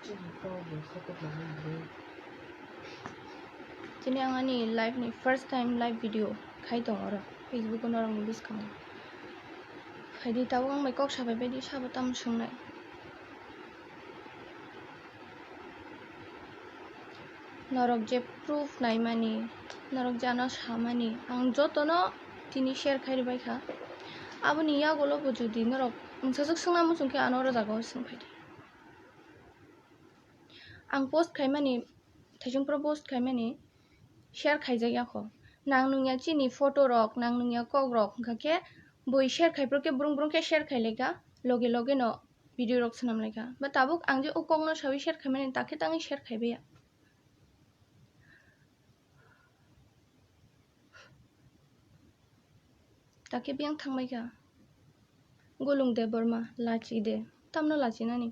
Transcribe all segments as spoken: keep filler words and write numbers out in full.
Chini ang ani life ni first time live video khai tong oro Facebook o norok ni bwskango. Phaidi tabuk ang bai kok sabai baidi sabo tamo swngnai. Norok je proof naimani, norok je ano samani, ang jotono tini share khai rwbaikha. Aboni yagulo bo jodi norok wngsajwk swngna muchung khe ano oro jagao swng phaidi. Ang post khaimani, Thaisungphuru post khaimani share khaijak yakho. Nang nungya chini photo rok, nang nungya kok rok, hwnkha khe bui share khaiphuru khe brung brung khe share khailaikha, loge loge no video rok swnamlaikha. Ba tabuk ang je o kokno sawi share khaimani, takhe tangwi share khaibaiya. Takhe biyang thangbaikha. Gulung Debbarma, lachi de. Tamno lachinani?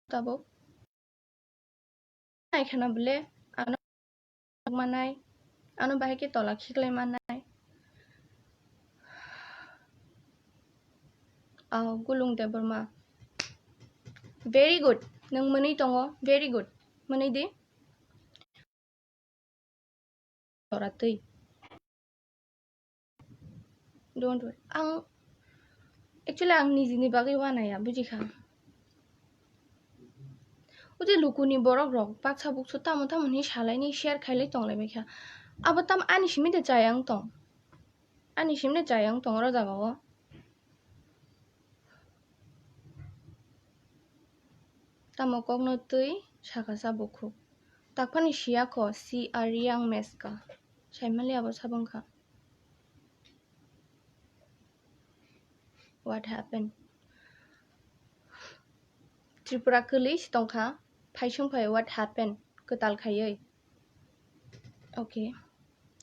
Tabuk nai khana bole ano manai, ano bahai khe tola khiklai manai. Oh, Gulung Debbarma, very good, nwng mwnwi tongo, very good, mwnwi di. Tora twi. Don't worry. Ang, actually, ang nijini bagwi wanaya, bujikha. Udi lukuni borok rok baksa buksu tamo tamo hinwi salaini share khailai tonglaibaikha. Abo tam ani simi de chayang tong. Ani simi de chayang tong oro jagao. Tamo kokno twi sakha sa bukhuk. Takphani siya kho, si a riyang meska. Saimali abo sabong kha. What happened? Tripura kwlwi si tongkha. Phaisung phai what happened? Kwtal khaiwi. Okay.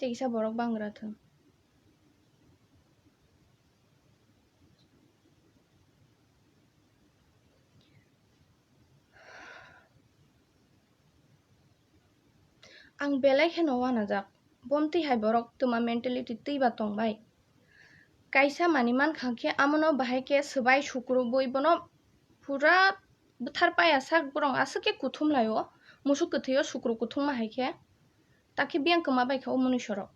Tei kisa borok bangra thung. Ang belai kheno wanajak. Bomtwi hai borok twma mentality twiba tongbai. Kaisa manwi mankha khe amono bahai khe swbai sukrubwi bono pura bwthar paya sak borok aswk khe kuthum laio. Musuk kwthwio sukru kuthungma hai khe. Takhe biyang kwma baikha o munuisorok.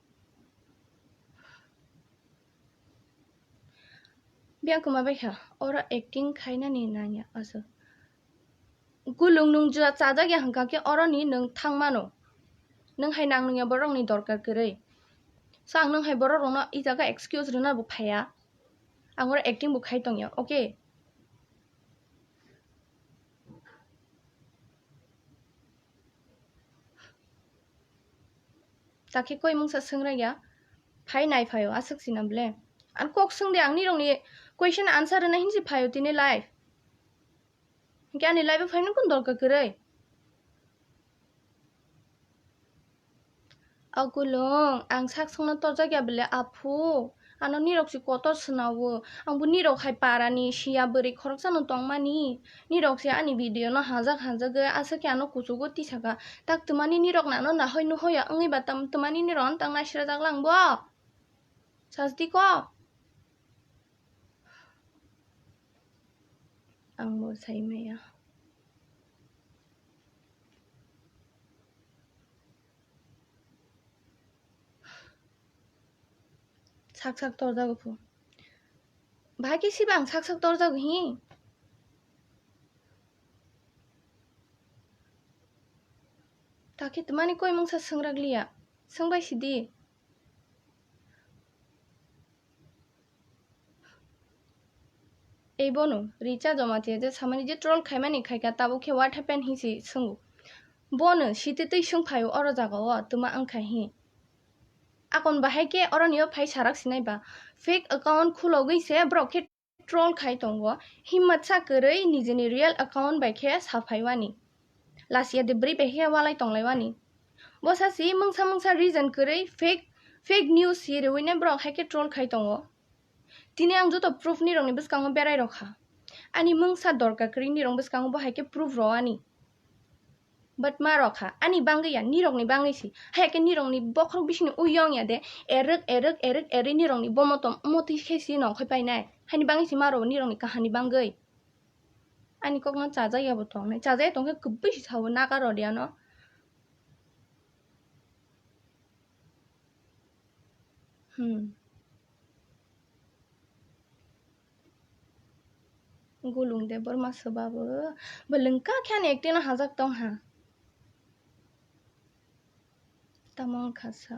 Biyang kwma baikha, oro acting khainani nangya aswk. Gulung nwng jua chajak ya hwnkha khe oroni nwng thangmano. Nwng hai nang nungya borokni dorkar kwrwi. So ang nwng hai borok rokno i jaga excuse rwna bo phaiya. Ang oro acting bo khai tongya, okay? Takhe koi mungsa swngra ya, phai nai phaio, aswk sina ble. Ang kok swng de, ang nirokni question answer rwna hinsi phaio tini live. Hinkhe ani live o phaino kun dorkar kwrwi. O Gulung, ang sak songno torjak ya bele aphu. Ano nirok si kotor swnao. Ang bo nirok hai parani siya bwrwi khoroksano tongmani. Nirok se ani video no hajak hajagwi aswk khe ano kuchugo tisaka. Tak twmani nirok nano nahoi nuhoi ya wngwi ba tam twmani nirok ano tak naisrajak lang bo. Sajdi ko. Ang bo sai maya. Sak sak torjago pho. Bahai khe siba ang sak sak torjago hi. Takhe twmani koi mungsa swngrak liya. Swngbai sidi. Ei bono Richa Jamatia je samani je troll khaimani khaikha, tabuk khe what happened hinsi swngo. Bono sititwi swngphaio oro jagao twma wngkha hi. Akon bahai khe oroni o phai sarak sinai ba fake account khulogwi se borok khe troll khai tongo. Himmatsa kwrwi nijini real account bai khe saphaiwani. Lasia de bwrwi bai khe walai tonglaiwani. Bo sasi mungsa mungsa reason kwrwi fake, fake news si rwui ne borok hai khe troll khai tongo. Tini ang joto proof nirokni bwskango berai rokha. Ani mungsa dorkar kwrwi nirok bwskango bo hai khe proof rwani. But ma rok kha, ani bangwi ya, nirokni bangwi si. Haya khe nirokni bokhorok bisingni uyong ya de, erwk, erwk, erwk, erwi nirokni bomotom, omo twi khe si nongkhoi painai. Haini bangwi si ma rok nirokni kahani bangwi. Ani kokno chajak ya bo tongnai. Chajak ya tongkhe kwbwi si sao naka rw di ano. Hmm. Gulung de borma swbabo. Bo lwngka khe ani acting no hajak tong ha. Tamo wngkha sa.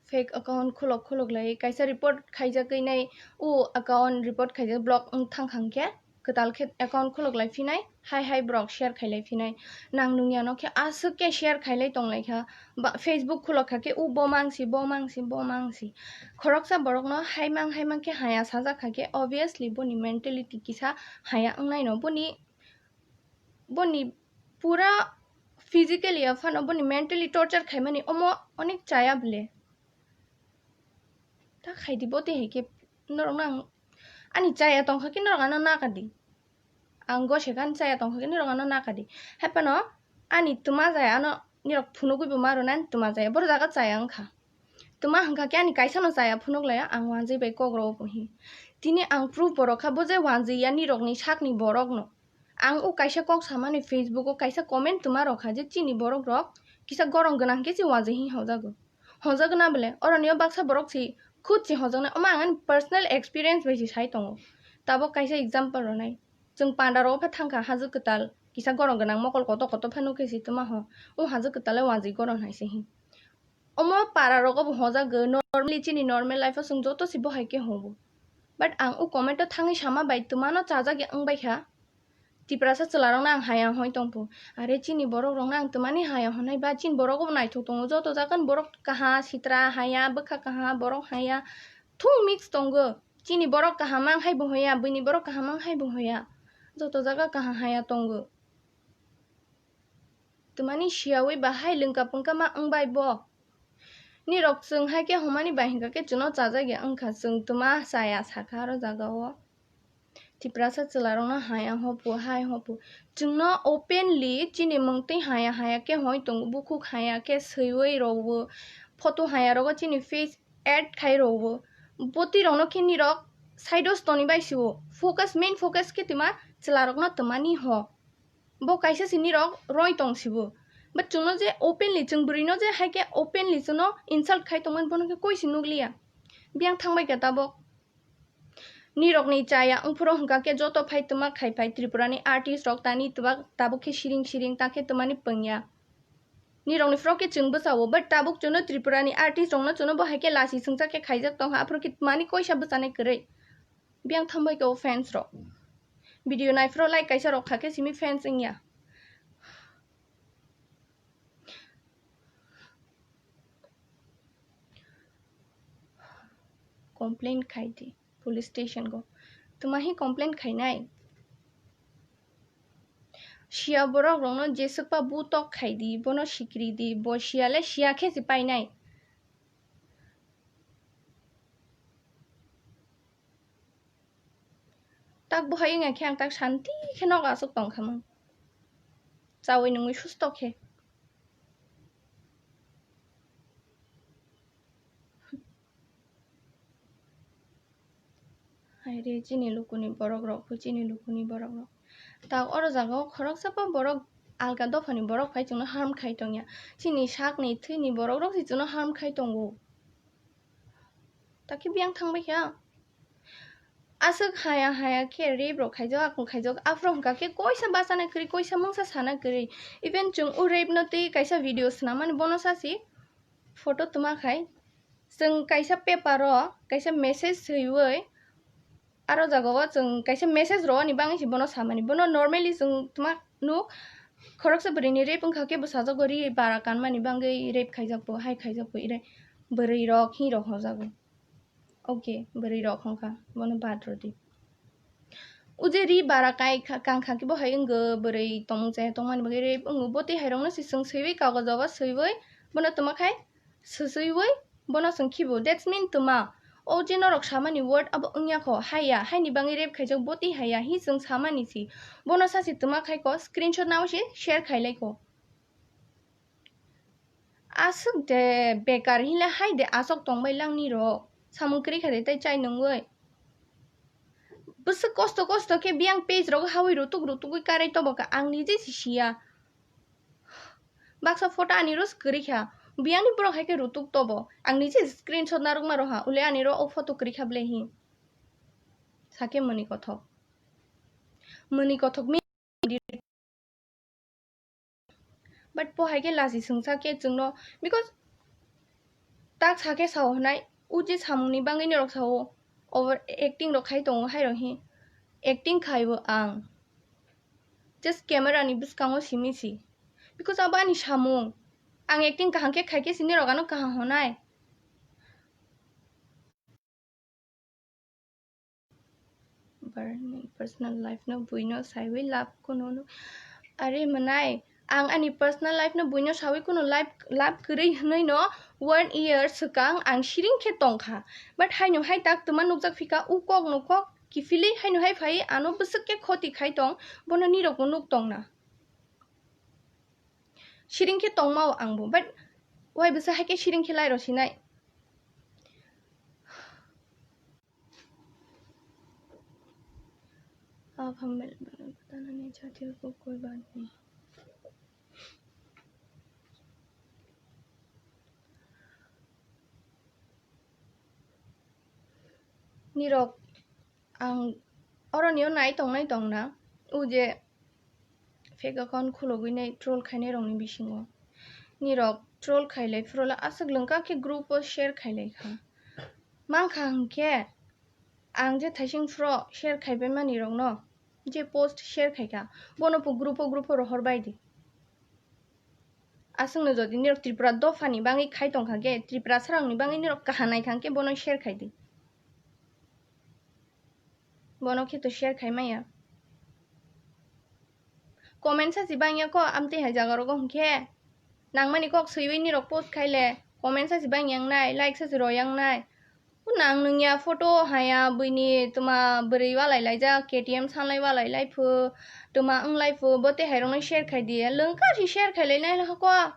Fake account khulok khulok lai kaisa report khaijak nai, o account report khaijak block wng thang kha khe kwtal khe account khulok lai phinai, hai hai borok share khai lai phinai. Nang nung ya no khe aswk khe share khai lai tong lai kha. Ba, Facebook khulok kha khe o bo mang si, bo mang si, bo mang si. Khoroksa borok no hai mang hai mang khe haya sajak kha khe obviously boni mentality kisa haya wng nai no. Boni, boni pura physically ya phano boni mentally torture khaimani omo onek chaya bole. Ta khaidi bo tei hai khe norok no ang ani chaya tongkha khe norok ano nakadi. Ang gose khe ani chaya tongkha khe norok ano nakadi. Hai phano ani tuma jaya ano nirok phunugwi bo ma rwnai ani tuma jaya. Boro jaga chaya wngkha. Tuma hwnkha khe ani kaisa no chaya phunuk laya ang wanjwi bai kok rw bo hi. Tini ang proof bo rw kha bo je wanjwi ya nirok ni sak ni borok no. Ang o kaisa kok samani Facebook o kaisa comment tuma rw kha je chini borok rok kisa gorong gwnang khe se wanjwi hi hojago. Hojak na bole, oroni o baksa borok si khud si hojak na, omo ang ani personal experience bai si sai tongo. Tabok kaisa example rwnai, chwng panda rogo pha thangkha, hajwk kwtal kisa gorok gwnang mokol kotor kotor pha nukhe si tuma ho, o hajwk kwtal le wanjwi gorok hai se hi. Omo para rogo bo hojak go, normally chini normal life o chwng joto si bo hai khe hobo. But ang o comment o thangwi sama bai tuma no chajak ya wng bai kha. Tiprasa chwlarokno ang haya hoi tongphu. Are chini borokrokno ang twmani haya honai ba chini borok bo naithok tongo. Joto jagan borok kaha, sitra haya, bwkha kaha, borok haya. Thung mix tongo. Chini borok kaham ang hai bo hoya, buini borok kaham ang hai bo hoya. Joto jaga kaha haya tongo. Twmani siyawi ba hai lwngka pwngka ma wng bai bo. Nirok chwng hai khe homani bai hwnkha khe chwngno chajak ya wngkha, chwng twma chaya sakha aro jaga o. Tiprasa chwlarokno haya hopu, hai hopu. Chwngno openly chini mwngtwi haya haya khe hoi tongo, bukhuk haya khe swiwi rwo, photo haya rogo chini face add khai rwo. Bwtwi rokno khe nirok side o stoni bai sio. Focus, main focus khe twma chwlarokno twmani ho. Bo kaisa se nirok roi tong sibo. But chwngno je openly, chwng bwrwino je hai khe openly chwngno insult khai tongmani bono khe koi se nukliya. Biyang thangbai kha tabok. Nirokni chaya wngphuru hwnkha khe joto phai twma khai phai Tripurani artist rok tani twbak tabuk khe siring siring ta khe twmani pwngya. Nirokni phuru khe chwng bwsao, but tabuk chwngno Tripurani artist rokno chwngno bo hai khe lasi swngchar khe khaijak tongkha, aphuru khe twmani koisa bwchanai kwrwi. Biyang thangbai khe o fans rok. Video naiphuru like kaisa rok kha khe simi fans wngya. Complain khai di police station go. Twma hi complain khainai? Siya borok rokno jeswkpa butok khai di, bono sikiri di, bo siya le siya khe se painai. Tak bo hai wngya khe ang tak shanti khe nogo aswk tong kha mung. Chawi nungwi susto khe. Hai re, chini lukuni borok rok, chini lukuni borok rok. Tak oro jaga o khoroksa pa borok alga dophani borok phai chwngno harm khai tongya. Chini sakni thwini borok rok se chwngno harm khai tongo. Takhe biyang thangbai kha. Aswk haya haya khe rape rok khaijak, akung khaijak, aphuru hwnkha khe koisa bachana kwrwi, koisa mungsa sana kwrwi. Even chwng o rape no twi kaisa video swnamani bono sasi photo twma khai. Chwng kaisa paper o kaisa message swiwi aro jaga o chwng kaisa message rwani bagwi se bono samani. Bono normally chwng twma nuk khoroksa bwrwini rape wngkha khe bwsajago ri bara kanmani bagwi rape khaijak bo, hai khaijak bo, ire bwrwi rok hi rok hojago. Okay, bwrwi rok hwnkha, bono bad rwdi. O je ri bara kai kha, kang kha khe bo hai wngw, bwrwi tongmung chaya tongmani bagwi rape wngw, bo tei hai rokno se chwng swiwi kagojo o swiwi bono twma khai swswiwi bono chwng khibo. That's mean twma. O je norok samani word abo wngya kho, haiya, haini bagwi rape khaijak, boti haiya, hi chwng samani si. Bono sachi twma khai kho, screenshot nao se share khai lai kho. Aswk de bekar hinle hai de aswk tongbai lang nirok. Samung kwrwi kha de tei chai nungwi. Bwswk kosto kosto khe biyang page rogo hawi rutuk rutugwi karai tobo kha, ang nije si siya. Baksa photo ani ro kwrwi kha. Biyangni borok hai khe rutuk tobo. Ang nije screenshot narwkma roha. Ule ani ro o photo kwrwi kha ble hi. Sakhe mani kothok. Mani kothok mi. But po hai khe lachi sungsa khe chwngno, because tak sa khe sao hwnai, o je samungni bagwi norok sao, over acting rok khai tongo, hai rok hi acting khaibo ang just camera ni bwskango simi si, because abo ani samung, ang acting kaham khe khai khe si norok ano kaham hwnai. Barni personal life no buino saiwi love kuno no. Are mwnai, ang ani personal life no buino sawi kuno life love kwrwi hwnwi no one year swkang ang siring khe tongkha. But haino hai tak twma nukjak phika u kok no kok kiphilwi haino hai phai ano bwswk khe khoti khai tong, bono nirok bo nuk tongna. Siring khe tongmao angbo, but wai bwsa hai khe siring khe lai rw sinai. Ab hum mil, pata nahi chahte ho koi baat nahi. Nirok ang oroni o nai tongnai tongna, o je fake account khulogwi nai troll khainai rokni bisingo. Nirok troll khailai phuru le aswk lwngkha khe group o share khailai kha. Mankha hwnkhe ang je thaising phuru share khaibai mani rokno je post share khaikha, bono po group o group o rohor bai di. Aswkno jodi nirok Tripura dophani bagwi khai tongkha khe, Tripura srangni bagwi nirok kaha naikha khe bono share khai di. Bono khe to share khai maya. Comment sachi bangya ko amtwi hai jaga rogo hwnkhe. Nangmani kok swiwi nirok post khai le. Comment sachi bangya wngnai, like sachi roya wngnai. Nang nungya photo haya buini tuma bwrwi walai laijak, K T M sanlai walai laiphu, tuma wnglai phu, bo tei hai rokno share khai di. Lwngkha si share khai lai nai hako.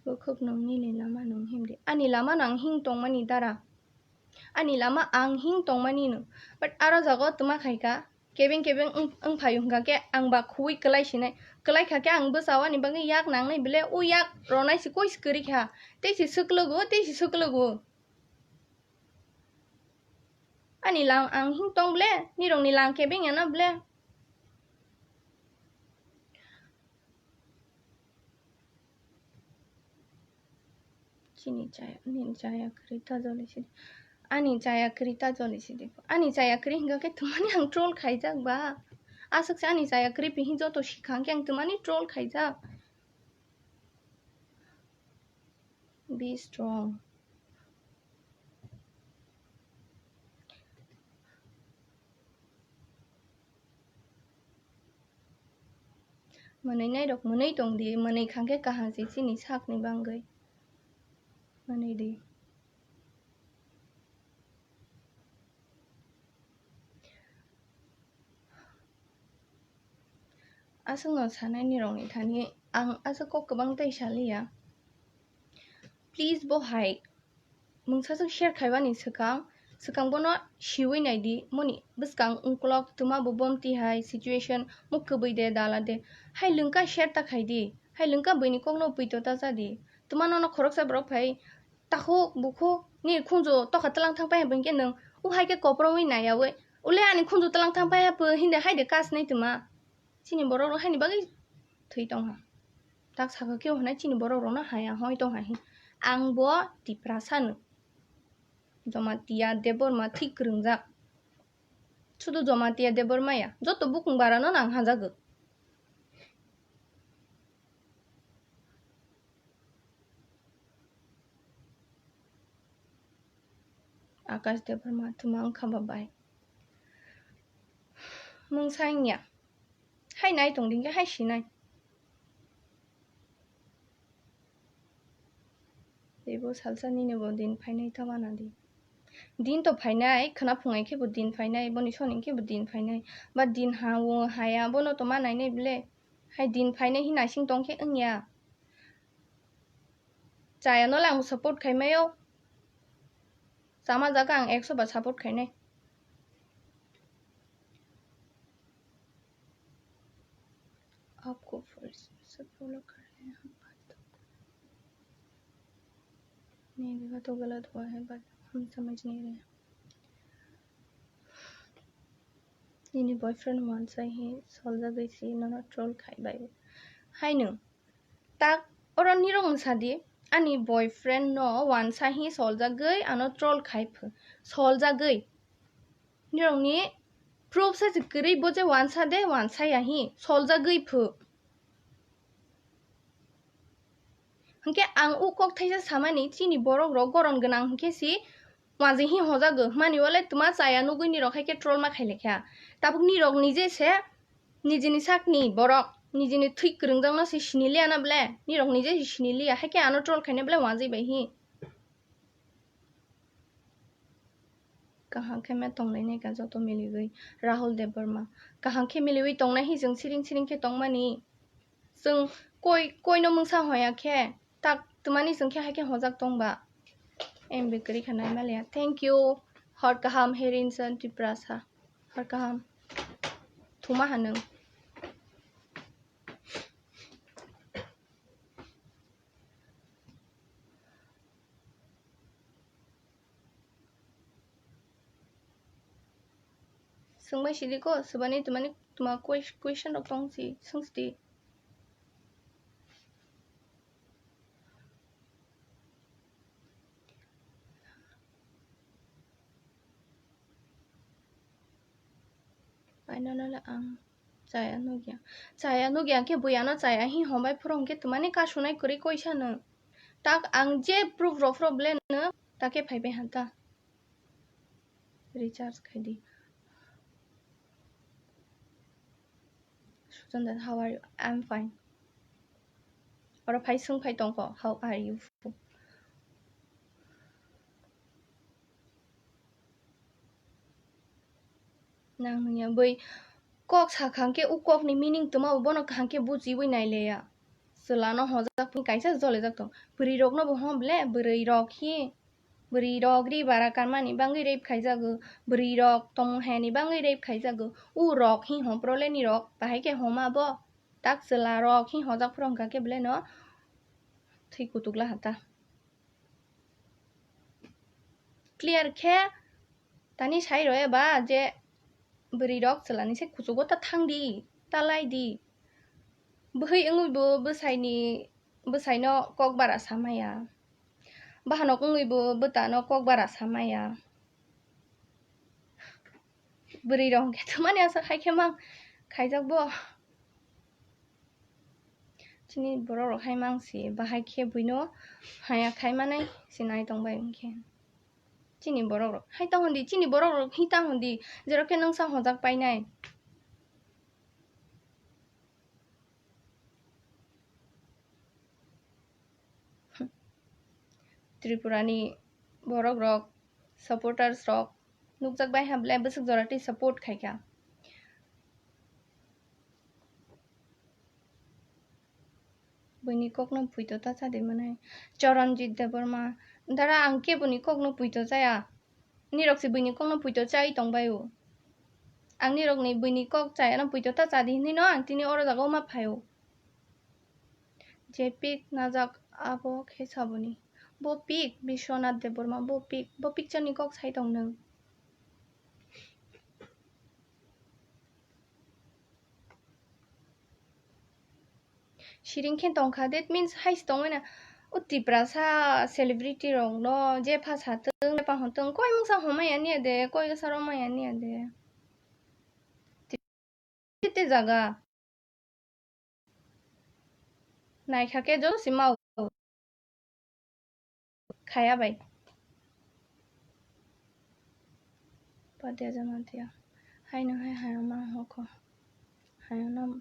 Bukhuk nung nini lama nung himdi. Ani lama no ang hing tongmani dara. Ani lama ang hing tongmani no. But aro jaga o tuma khaika. Kebeng kebeng wng, wng phaio hwnkha khe ang ba khuwi kwlai sinai. Kwlai kha khe ang bwsao ani bagwi yak nangnai bile o yak ronai si koi si kwrwi kha. Tei si swklugo, tei si swklugo. Ani lang ang hing tong ble, nirokni lang kebeng ya na ble. Chini chaya, nini chaya kwrwi ta joli sidi. Ani chaya kwrwi ta joli sidi. Ani chaya kwrwi hwnkha khe twmani ang troll khaijak ba. Aswk se ani chaya kwrwi pihi joto sikha hwnkhe ang twmani troll khaijak. Be strong. Mwnwi nairok mwnwi tong di, mwnwi kha khe kaham se chini sakni bagwi. Mwnwi di. Aswkno sanaini rokni thani ang aswk kok kwbang tei saliya. Please bo hai mungsa swk share khaibani swkang, swkang bono siwi naidi, moni bwskang ungkulok twma bo bomti hai situation muk kwbwi de dala de. Hai lwngka share ta khaidi, hai lwngka buini kokno pwito ta chadi. Twma nono khoroksa borok phai takhuk bukhuk ni khunju tokha tlang thang pai hwnkhe nwng u hai khe koprowi naiyawi ule ani khunju tlang thang pai hapho hinde haide kasnai twma. Chini borok rok haini bagwi thwi tongha. Tak saka khe hwnai chini borok rokno haya hoi tongha hi. Ang bo Tiprasa no. Jamatia Debbarma thwi kwrwngjak. Sudu Jamatia Debbarma ya. Joto bukung bara no nang hajago. Akash Debbarma thuma wngkha ba bai. Mungsa wngya. Hai nai tong dingkhe hai sinai. Teibo salsa nini bo din phainai ta wana di. Din to phainai, khwna phungai khe bo din phainai, boni soni khe bo din phainai. Ba din ha o haya, bono to ma nainai ble. Hai din phainai hin naising tong khe wngya. Chaya no le ang support khai maio. Chama jaga ang ekso ba support khainai. आपको फर्स्ट से फॉलो कर रहे हैं हम बात। नहीं, देखा तो गलत हुआ है, but हम समझ नहीं रहे। Nini boyfriend wansa hi soljagwi si nono troll khai bai. Haino, tak oro nirok wngsa di, ani boyfriend no wansa hi soljagwi ano troll khai phu. Soljagwi. Nirokni proof sa se kwrwi, bo je wansa de, wansa ya hi, soljagwi phu. Hwnkhe ang o kok thaisa samani, chini borok rok goron gwnang hwnkhe si wanjwi hi hojago, hwnmani wale twma chaya nugwi nirok hai khe troll ma khai lekha. Tabuk nirok nije se nijini sakni borok, nijini thwi kwrwngjakno se sini liya na ble, nirok nije se sini liya, hai khe ano troll khaina ble wanjwi bai hi. Kaham khe me tonglainai ka joto miliwi. Rahul Debbarma. Kaham khe miliwi tongnai hi chwng siring siring khe tongmani. Chwng koi, koino mungsa hoya khe, tak twmani chwng khe hai khe hojak tongba. M B kwrwi kha naimaliya. Thank you. Hor kaham Herinson Tiprasa. Hor kaham. Thuma hanung. Swngbai sidi ko, swbani twmani twma ques-, question rok tong si, swng sidi. Paino no le ang chaya nugya. Chaya nugya khe buya no chaya hi hombai phuru hwnkhe twmani kasunai kwrwi koisa no. Tak ang je proof rok phuru ble no ta khe phaibai ha ta. Recharge khai di. Suchan, how are you? I'm fine. Oro phai swng phai tongkho, how are you? Nang nungya bui kok sakha hwnkhe, o kokni meaning twma bo bono kaham khe bujiwi naileya. Chwla no hojak phung kaisa jolijak tong. Bwrwi rok no bo hom ble, bwrwi rok hi. Bwrwi rok ri bara kanmani bangwi rape khaijago, bwrwi rok tongmung hayani bangwi rape khaijago, u rok hi hom prole ni rok bahai khe homa bo, tak chwla rok hi hojak phuru hwnkha khe belai no thwi kutuk la hata. Clear khe tani sai rw eba je bwrwi rok chwla ni se kuchugo ta thang di, ta lai di. Bwhwi wngwi bo bwsai ni, bwsai no kok bara sa maya. Bahanok wngwi bo bwta no kok bara sa maya. Bwrwi rok hwnkhe twmani aswk hai khe mang khaijak bo. Chini borok rok hai mang si bahai khe buino haya khai manai si nai tong bai hwnkhe. Chini borok rok hai tong hwn di, chini borok rok hi tang hwn di, jero khe nwng sa hojak painai. Tripura ni borok rok, supporters rok nukjak bai ha belai bwswk jora twi support khai kha. Buini kokno puito ta cha di mwnai. Charanjit Debbarma, dara ang keboni kokno puito chaya. Nirok se buini kokno puito chai tong bai o. Ang nirokni buini kok chayano puito ta cha di hinwi no ang tini oro jaga o ma phai o. Je pik najak abo khe saboni. Bo pik Biswanath Debbarma, bo pik, bo picture ni kok sai tong nwng. Siring khe tongkha, that means hai se tongmani. O Tiprasa celebrity rok no je pha sa tong, je pha hon tong, koi mungsa homa ya niya de, koi sa roma ya niya de. Te jaga. Naikha khe joto si mau. Khaya bai. Padia jama dia. Haino hai hayo ma hoko. Hayo no.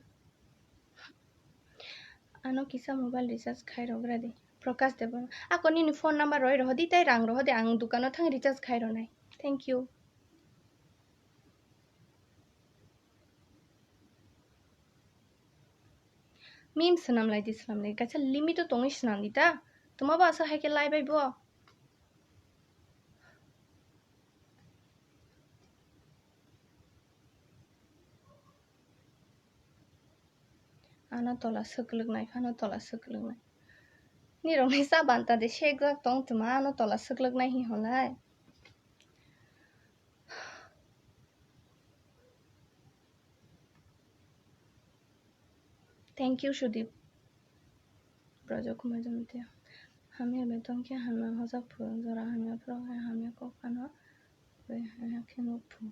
Ano kisa mobile recharge khai rok gra di. Prakash Debbarma. Ako nini phone number roi rohodi tei rang rohodi, ang dukano thang recharge khai ronai. Thank you. Meme swnam lai di, swnam lai. Kaisa limit o tongwi swnam di ta. Tuma bo asa hai khe lai bai bo. Ano tola swklwknai, phano tola swklwknai. Nirokni sa banta de sekjak tong tuma, ano tola swklwknai hi holai. Thank you, Sudip. Brajo Kumar Jamatia. Hamya betong khe hamya hojak phu, jora hamya phuru khe hamya kok phano, bai hamya khe nuk phu.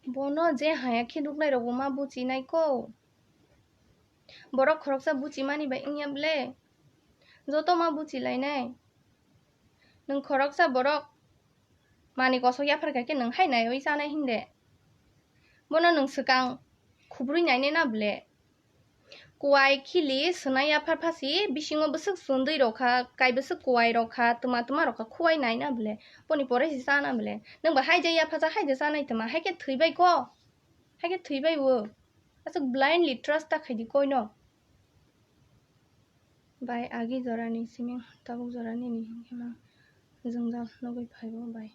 Bono je haya khe nuknai rokbo ma buchinai ko. Borok khoroksa buchimani bai wngya ble? Joto ma buchilainai. Nwng khoroksa borok manwi kosok yaphar kha khe nwng hai naiwi chanai hinde? Bono nwng swkang khubrwi nainai na ble? Kuwai khili swnai yaphar phasi bisingo bwswk chwndwi rok kha, kai bwswk kuwai rok kha, twma twma rok kha, khuwai nai na ble? Boni pore se chana ble? Nwng bo hai je yapha cha, hai je chanai twma, hai khe thwi bai ko? Hai khe thwi bai o? Aswk blindly trust ta khai di koino. Bai agi jorani simi tabuk jorani ni hinkhe ma jwngjal nugwi phaibo bai.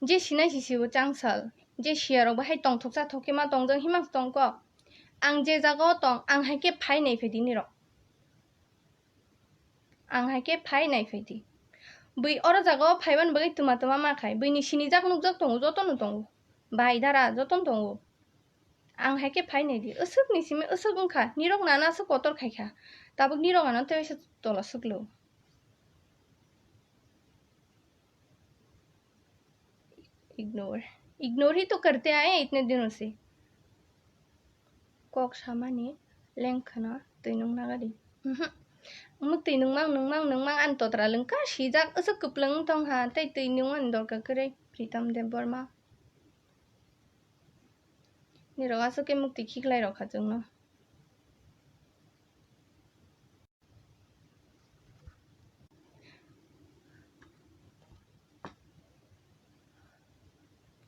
Je sinai si sibo changsal, je siya rok bahai tongthok chathok khe ma tongjak hima tongkok. Ang je jaga o tong, ang hai khe phai nai phai di nirok. Ang hai khe phai nai phai di. Bui oro jaga o phaiban bagwi twma twma ma khai. Buini sinijak nukjak tongo, jotono tongo. Bai dara jotono tongo. Ang hai khe phai nai di. Aswk ni simi aswk wngkha. Nirok nana aswk kotor khai kha. Tabuk nirok ano tei waisa tola swklo. Ignore. Ignore hi to karte aaye itne dino se. Kok samani lengkhana twi nung nagadi. Mhm. Mwtwi nungmang, nungmang, nungmang ani totra lengkha sijak aswk kwplwng wng tong ha tei twi nungmani dorkar kwrwi Pritam Debbarma. Nirok aswk khe mwtwi khiklai rok kha chwngno.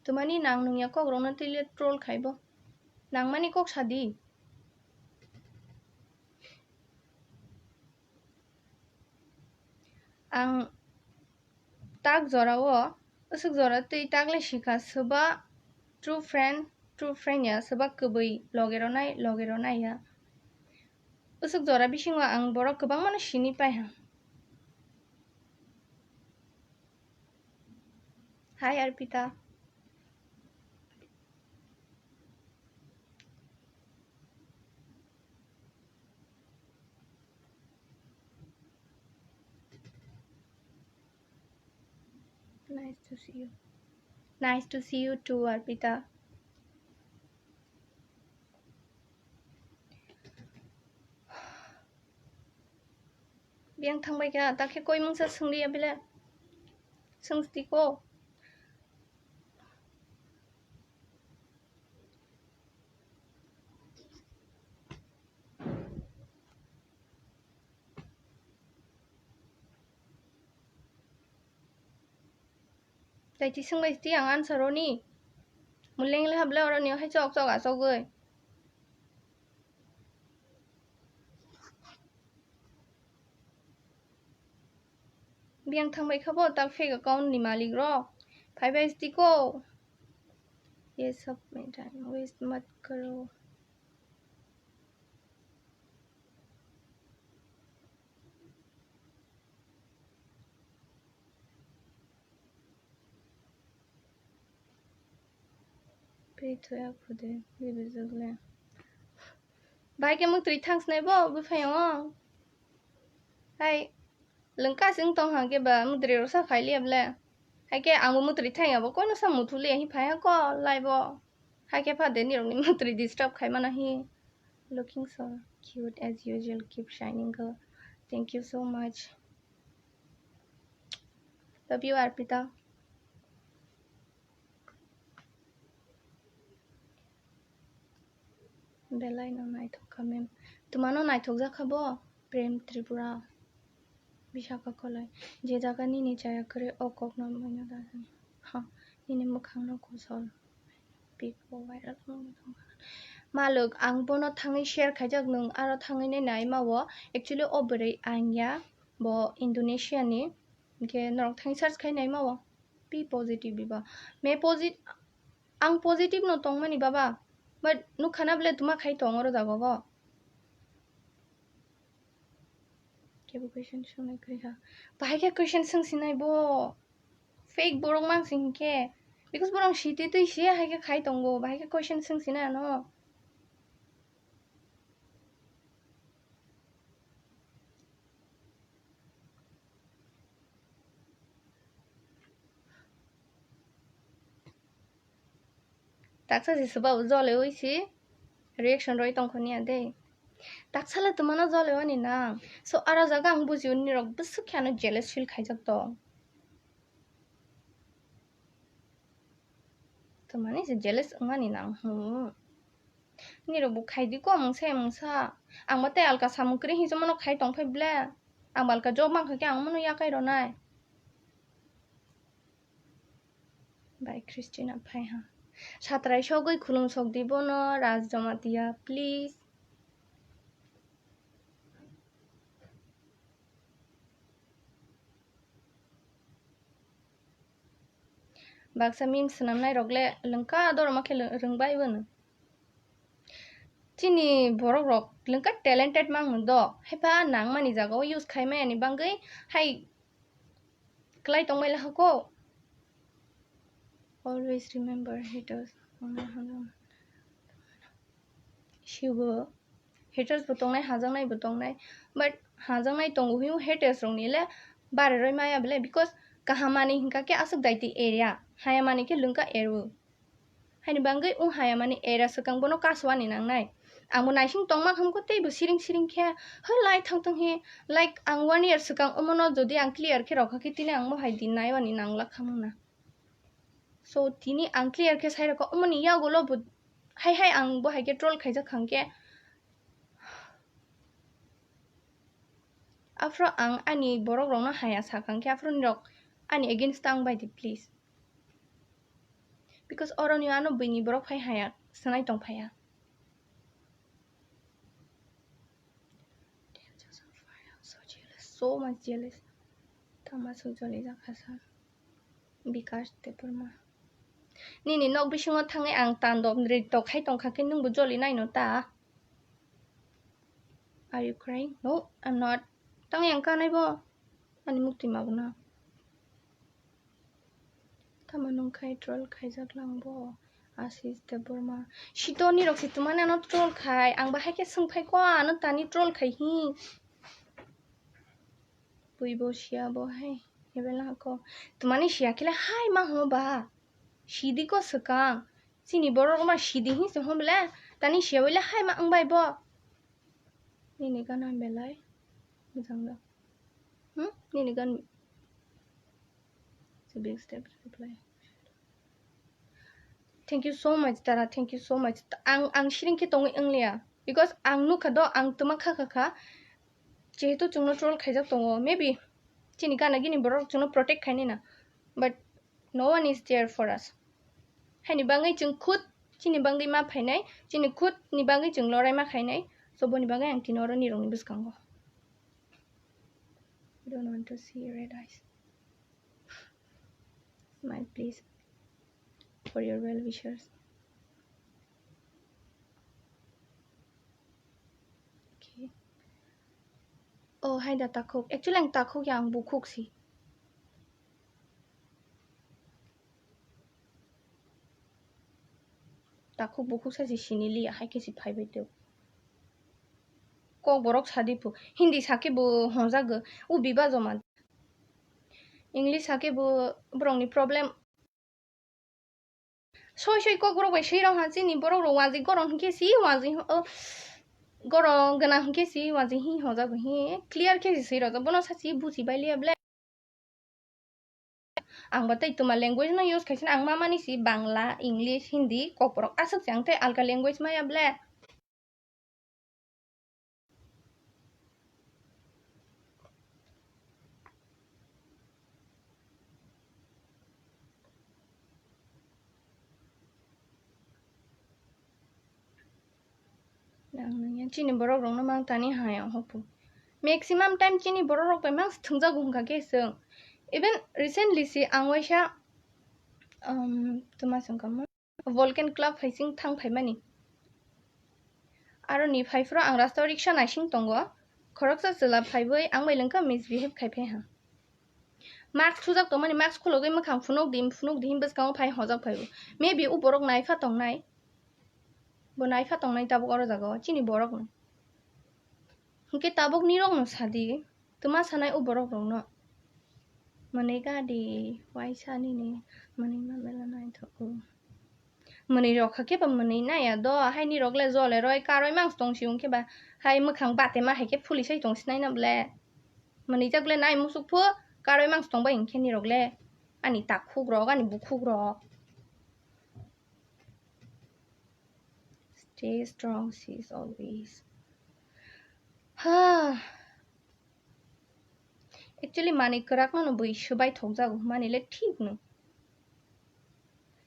Twmani nang nungya kok rokno twi le troll khai bo. Nangmani kok sa di. Ang tak jora o, aswk jora twi tak le sikha, swba true friend, true friend ya, swba kwbwi loge rw nai, loge rw nai ya. Aswk jora bisingo ang borok kwbangma no sini pai ha. Hi, Arpita. Nice to see you. Nice to see you too, Arpita. Biyang thangbai kha, ta khe koi mungsa swngli ya bile? Swngsti ko. Tei ti swngbai ti ang answer roni. Muleng le hable oroni hai chok chok achogoi. Biyang thangbai kha bo ta fake account ni malik rok. Phaibai tiko. Ye sab mein time waste mat karo. Pei thoya khude, bibijak le. Bai khe mwtwi thangsnai bo, bwphayung o. Hai, lwngka sing tong hang khe ba, mwtwi rok sa phai liya ble. Hai khe ang bo mwtwi thang ya bo, koino sa muthu liya hi phai ha ko, lai bo. Hai khe pha de nirok ni mwtwi disturb khai mano hi. Looking so cute as usual, keep shining girl. Thank you so much. Love you, Arpita. Belai no naithok kha mem. Twmano naithok jak kha bo? Prem Tripura, Vishaka Kolai, je jaga nini chaya kwrwi o kokno manya da. Ha, nini mwkhangno kosol. Pic bo viral wngwi tongkha. Maluk, ang bono thangwi share khaijak, nwng aro thangwi nai nai ma o. Actually, o bwrwi ang ya, bo Indonesia ni. Hinkhe norok thangwi search khai nai ma o. Pi positive biba. Me posit-, ang positive no tongmani baba. But nukha na bole tuma khai tong oro jago go. Kebo question swngnai kwrwi kha. Bahai khe question swngsinai bo. Fake borok mang sing khe. Because borok siti twi siya hai khe khai tongo. Bahai khe question swngsinai ano. Taksa si swbao jole oi si reaction roi tongkho niya de. Taksala twmano jole ani nang. So aro jaga ang buji uni rok bwswk khe ano jealous feel khaijak tong. Twmani se jealous wngmani nang hwn. Nirok bo khaidi ko mungsa mungsa. Ang bo tei alka samung kwrwi hinwi mano khai tong phai ble. Ang bo alka job mankha khe ang mano yakai rwnai. Bai Christina phai ha. Satrai sogwi khulum sok di bono Raj Jamatia, please. Baksa meme swnamnai rok le lwngka dorma khe lw-, rwngbai bono. Chini borok rok lwngka talented mang do, haipa nangmani jaga o use khai maya ni bangwi hai klai tongbai lahako. Always remember haters. Sigo haters bo tongnai, hajaknai bo tongnai, but hajaknai tongo hino haters rokni le bare roi maya bele, because kaham manwi hinkha khe aswk daiti area, haya manwi khe lwngka ero. Haini bangwi wng haya mani era swkang bono kaswani nangnai. Ang bo naising tongma khamkho tei bo siring siring khe, "Hwlai thang thang hi, like, ang one year swkang omono jodi ang clear khe rokha khe tini ang bo hai din naiwani nangla khamung na." So, tini ang clear khe sai rokha, omoni yagulo bo hai hai ang bo hai khe troll khaijak khang khe. Aphro ang ani borok rokno haya sakang khe, aphro nirok ani against ang bai di, please. Because oroni ano buini borok phai haya swnai tong phaiya. So jealous, so much jealous. Tama sujoli jakha sa. Bikash Debbarma. Nini nok bisingo thangwi ang tando nrito khai tongkha khe nwngbo joli naino ta? Are you crying? No, I'm not. Tang yang kanai bo. Ani mukti magna. Tama nung khai troll khaijak lang bo. Ashish Debbarma. Sito nirok si tumani ano troll khai. Ang bahai khe swngphai ko ano tani troll khai hi. Bui bo siya bo hai. Ebela ko. Tumani siya khe le hai ma ho ba. Sidi ko swkang. Chini borok ma sidi hi se hom le. Tani siya wile hai ma ang bai bo. Nini gana belai. Mujang da. Hmm? Nini gan. It's a big step to reply. Thank you so much, Tara. Thank you so much. Ang, ang siring khe tongwi wngliya. Because ang nukha do, ang tuma kha kha kha. Jehetu chwngno troll khaijak tongo. Maybe chini gana gini borok chwngno protect khainai na. But no one is there for us. Haini bangwi chwng khud chini bangwi ma phainai, chini khud ni bangwi chwng lorai ma khainai. So boni bagwi ang tini oro nirokni bwskango. I don't want to see red eyes. Smile, please, for your well wishers. Okay. Oh, hai da takhuk. Actually, ang takhuk ya, ang bukhuk si. Takhuk bukhuk sa si sini li, hai khe si phai bai teo. Kok borok sadi phu. Hindi sa khe bo honjago. U biba joma. English sa khe bo borokni problem. Soi soi kok borok bai swi rok ha, chini borok rok wanjwi gorong hinkhe si wanjwi, o, gorong gwnang hinkhe si wanjwi hi honjago hi clear khe si swi rojak. Bono sa si buji bai liya ble. Ang bo tei tuma language no use khaisina, ang ma mani si Bangla, English, Hindi, kok borok aswk se, ang tei alka language maya ble. Ang nangya, chini borok rokno mang tani hai ang hopu. Maximum time chini borok rok bai mang thwngjago hwnkha khe chwng. Even recently si ang waisa, um, tuma song kamo, Volcan Club hai sing thang phaimani. Aro ni phai phuru ang rasta o riksha naising tongo. Khoroksa chwla phaiwi ang bai lengkha misbehave khai phai ha. Mask thujak tongmani, mask khulogwi mwkhang phunuk di, phunuk di hin bwskango phai hojak phaibo. Maybe u borok naikha tongnai. Bo naikha tongnai tabuk oro jagao, chini borokno. Hinkhe tabuk nirokno sadi, twma sanai u borok rokno. Mwnwi gadi, waisa nini, mwnwi ma bela naithok o. Mwnwi rok kha khe ba mwnwi naiya do, hai nirok le jole roi karoi mang tong si hwnkhe ba, hai mwkhang bate ma hai khe phuli sai tong sinai na ble. Mwnwi jak le nai musuk phu, karoi mang tong bai hwnkhe nirok le. Ani takhuk rok, ani bukhuk rok. Stay strong, sis, always. Ha. Actually, mani kwrak no bwi swbai thok jago, mani le thik no.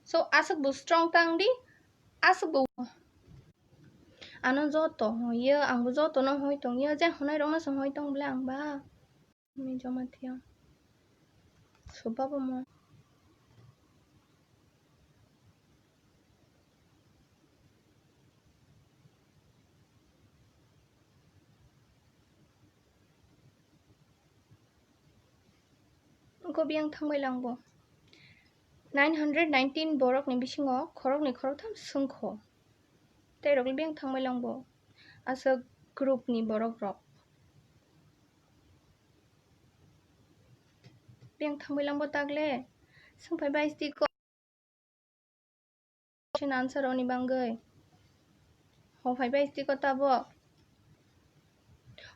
So, aswk bo strong tang di, aswk bo. Ano joto hoyo, ang bo joto no hoi tong yo, je honai rok no se hoi tong ble ang ba. Ni joma thia. Soba bo mo. Ko biyang thangbai lang bo. Nine hundred nineteen borok ni bisingo khorok ni khorok tham sungkho. Tei rok biyang thangbai lang bo. Aswk group ni borok rok. Biyang thangbai lang bo tagle. Sungphai bai sti ko. Question answer oni bangwi. Ho phai bai sti ko tabo.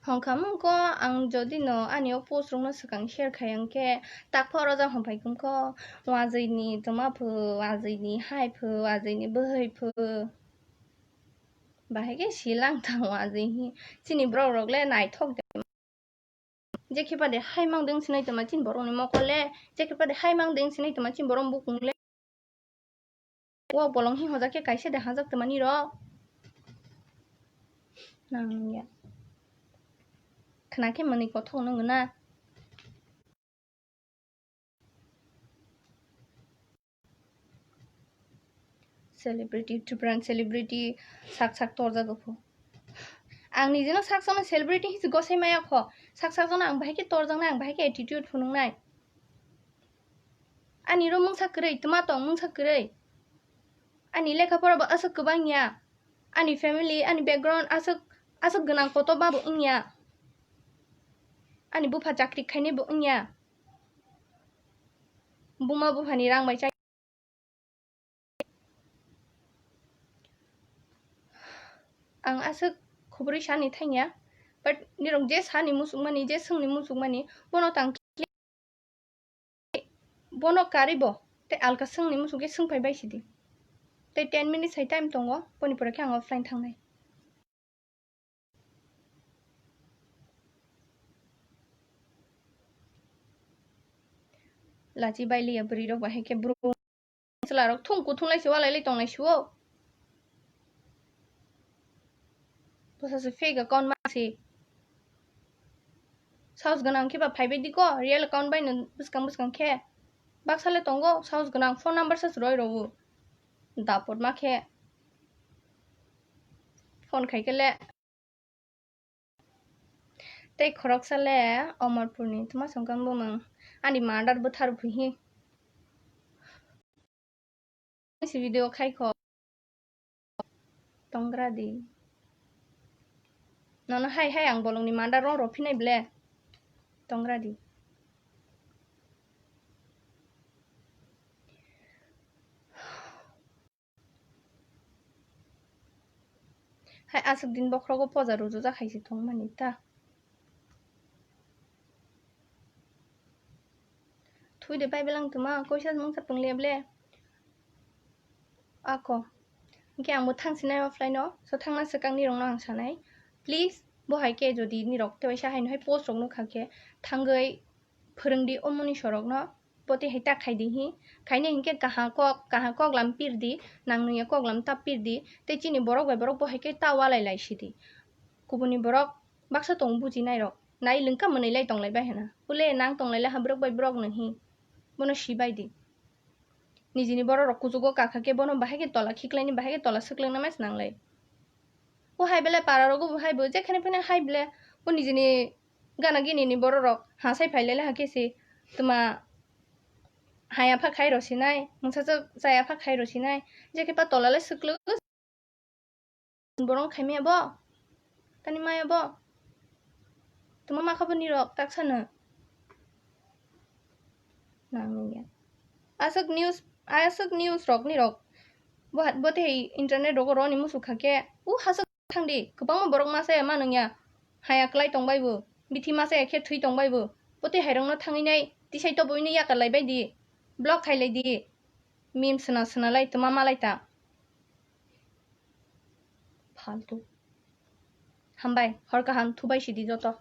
Hongkha mungko ang jodi no ani o post rok no swkang share khai ang khe takpha oro jang hongphai kung kho. Wajwi ni tuma phu, wajwi ni hai phu, wajwi ni bwhwi phu. Bahai khe silang thang wajwi hi. Chini borok rok le naithok de. Je khe pade hai mang deng sinai tongma chini borok ni mokol le, je khe pade hai mang deng sinai tongma chini borok ni bukung le. O bolong hi hojak khe kaisa de hajak tongmani rok. Nang ya. Khna khe mwnwi kothok nung na. Celebrity, Tripura ni celebrity sak sak torjago pho. Ang nijeno sak sakno celebrity hinwi gosai maya kho. Sak sak jano ang bahai khe torjaknai, ang bahai khe attitude phunuknai. Ani ro mungsa kwrwi, twma tong mungsa kwrwi. Ani lekha pora bo aswk kwbang ya. Ani family, ani background aswk, aswk gwnang kotor ba bo wngya. Ani bupha chakri khainai bo wngya. Buma buphani rang bai chai. Ang aswk khobori sani thangya, but nirok je sani muchungmani, je swngni muchungmani, bono tang khe, bono karwi bo tei alka swngni muchung khe swngphai bai sidi. Tei ten minutes hai time tongo, boni pore khe ang offline thangnai. Lachi bai liya bwrwi rok bahai khe brum. Chwla rok thung kuthung lai se walai lai tong lai se o. Bwsa se fake account ma se. Sahos gwnang khe ba phai bai di ko, real account bai no bwskang bwskang khe. Baksa le tongo, sahos gwnang phone number sa se roi rw o. Dapot ma khe. Phone khai khe le. Tei khoroksa le Omorpurni twma songkang bumung ani murder bwthar phuhi. Si video khai kho. Tongra di. Nono hai hai ang bolongni murder rong rw phinai ble. Tongra di. Hai aswk din bokhrogo poja rujujak hai se thwngmani ta. Thui de pai belang tuma koisa mungsa pung le ble. Ako. Hingke ang bo thang sinai offline o. So thangna swkang ni rong no ang sanai. Please bo hai ke jodi ni rok tewaisa hai no hai post rok nukha khe thangwi phwrwng di o muni sorok no. Poti hai ta khai di hi. Khaini hinkhe kaha kok, kaha kok lam pir di, nang nungya kok lam ta pir di. Tei chini borok bai borok bo hai khe ta walai lai si di. Kubuni borok baksa tong buji nai rok. Nai lengka mwnwi lai tong lai bai hana. Ule nang tong lai le ha borok bai borok no hi. Bono si bai di. Nijini borok rok kuchugo kakha khe bono bahai khe tola khiklai ni bahai khe tola swklwng na mai swnang lai. Bo hai belai para rogo bo hai bo jekhane phene hai bele bo nijini gana gini ni borok rok ha sai phai lai le ha khe se tuma haya pha khai ro sinai, mungsa cha-, chaya pha khai ro sinai, je khe pa tola le swklwk borok khai maya bo, tani maya bo, tuma ma kha bo ni rok tak sa no. Nang nung ya. Aswk news, aswk news rok ni rok. Bo, bo tei internet rogo roni musu kha khe, u haswk thang di, kwbangma borok ma saya ma nung ya. Haya klai tong bai bo, bithi ma saya khe thwi tong bai bo. Bo tei hai rok no thangwi nai, tisai to boi no yakar lai bai di. Block khai lai di. Meme sna sna lai tuma ma lai ta. Faltu. Hambai, hor kaham, thubai sidi joto.